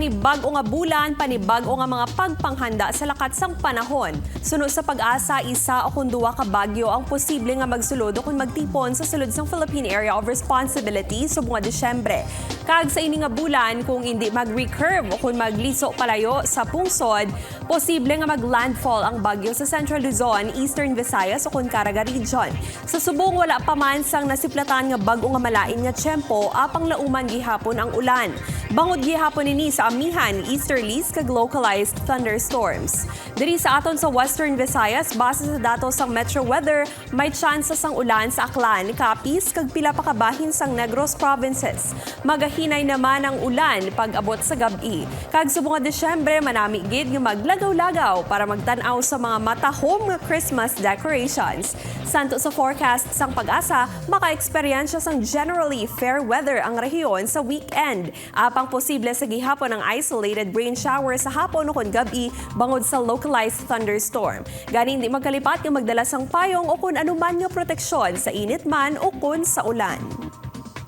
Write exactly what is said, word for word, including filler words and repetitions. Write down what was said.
Bag-o nga bulan, panibag-o nga mga pagpanghanda sa lakat sang panahon. Suno sa PAGASA, isa o kon duwa ka bagyo ang posible nga magsulod o kon magtipon sa sulod sang Philippine Area of Responsibility subong nga Disyembre. Kag sa ini nga bulan, kung indi mag-recurve o kon magliso palayo sa pungsod, posible nga mag-landfall ang bagyo sa Central Luzon, Eastern Visayas o kon Caraga Region. Sa subong, wala pa man sang nasiplatan nga bag-o nga malain nga tiyempo, apang lauman gihapon ang ulan. Bangod gihapon ini sa amihan, easterlies kag localized thunderstorms. Diri sa aton sa Western Visayas, base sa datos sang Metro Weather, may tsansa sang ulan sa Aklan, Capiz, kag pila pa ka bahin sang Negros provinces. Magahinay naman ang ulan pag-abot sa gab-i. Kag subong nga Disyembre, manami gid nga maglagaw-lagaw para magtan-aw sa mga matahom nga Christmas decorations. Santo sa forecast sang PAGASA, maka-eksperyensya sang generally fair weather ang rehiyon sa weekend. Apang posible sa gihapon ang isolated rain shower sa hapon o kon gab-i bangod sa localized thunderstorm. Gani, hindi magkalipat nga magdala sang payong o kon anuman nga proteksyon sa init man o kon sa ulan.